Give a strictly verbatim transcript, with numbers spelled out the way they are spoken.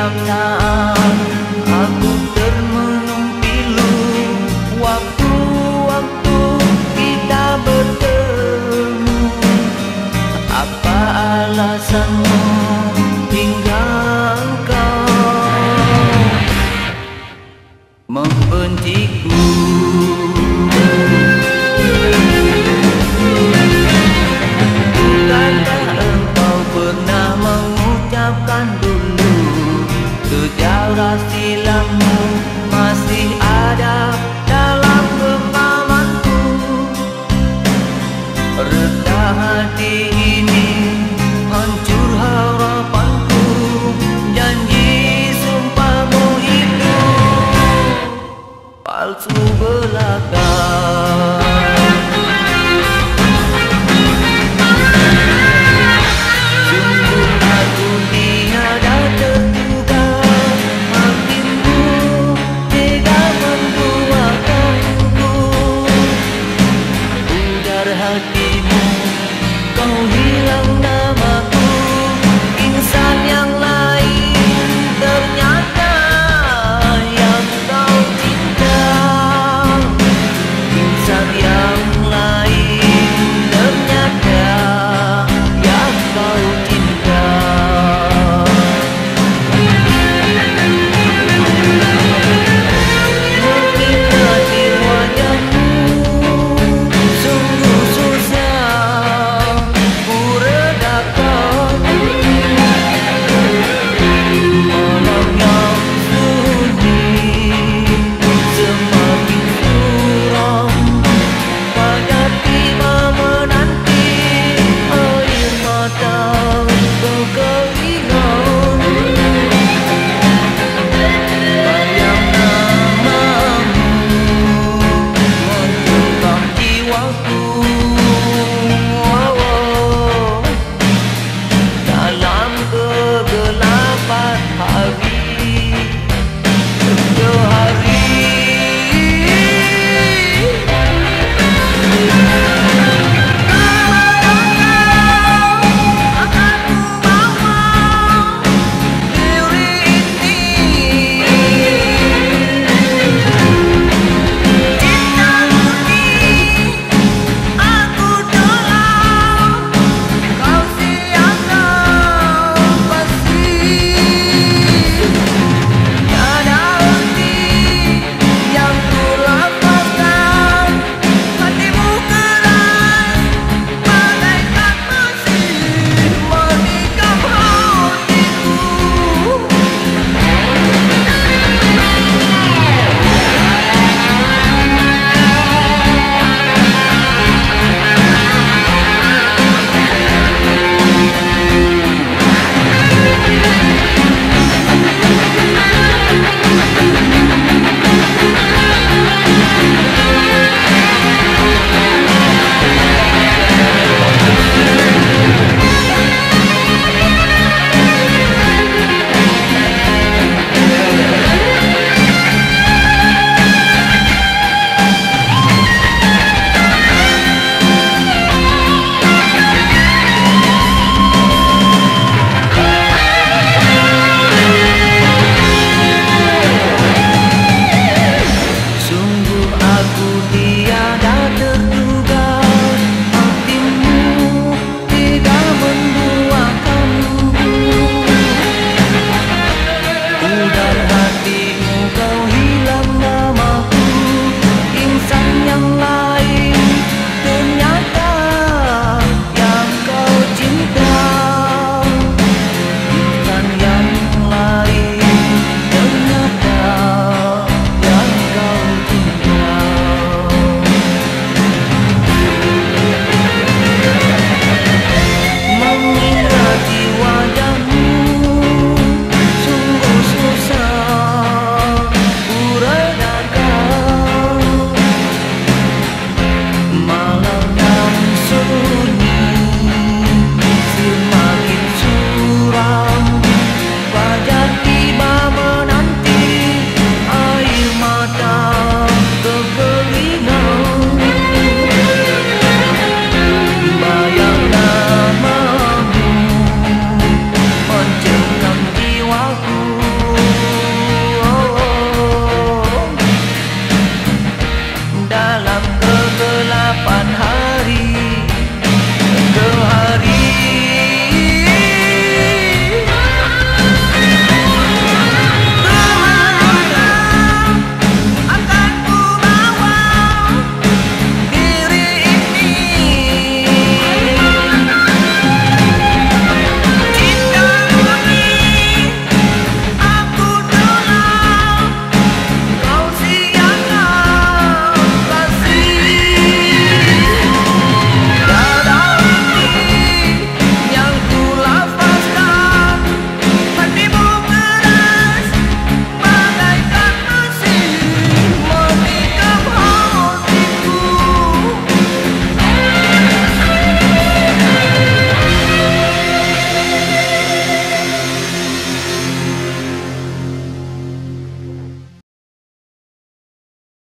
Saat aku termenung pilu, waktu-waktu kita bertemu, apa alasanmu hingga engkau membenciku? Bukankah engkau pernah mengucapkan dulu, sejarah silammu masih ada dalam genggamanku? Retak hati ini, hancur harapanku, janji sumpahmu itu palsu belaka. Sungguh aku tiada terduga, hatimu tega menduakanku. Pudar hatimu, kau hilang namaku. Insan yang lain ternyata yang kau cinta. Insan yang lain ternyata yang kau cinta. Mengingat wajahmu sungguh susah kuredakan. Malam yang sunyi semakin suram. Pada tiba menanti, air mata berkeringat. Bayang namamu mencengkam jiwaku. Dalam kegelapan hari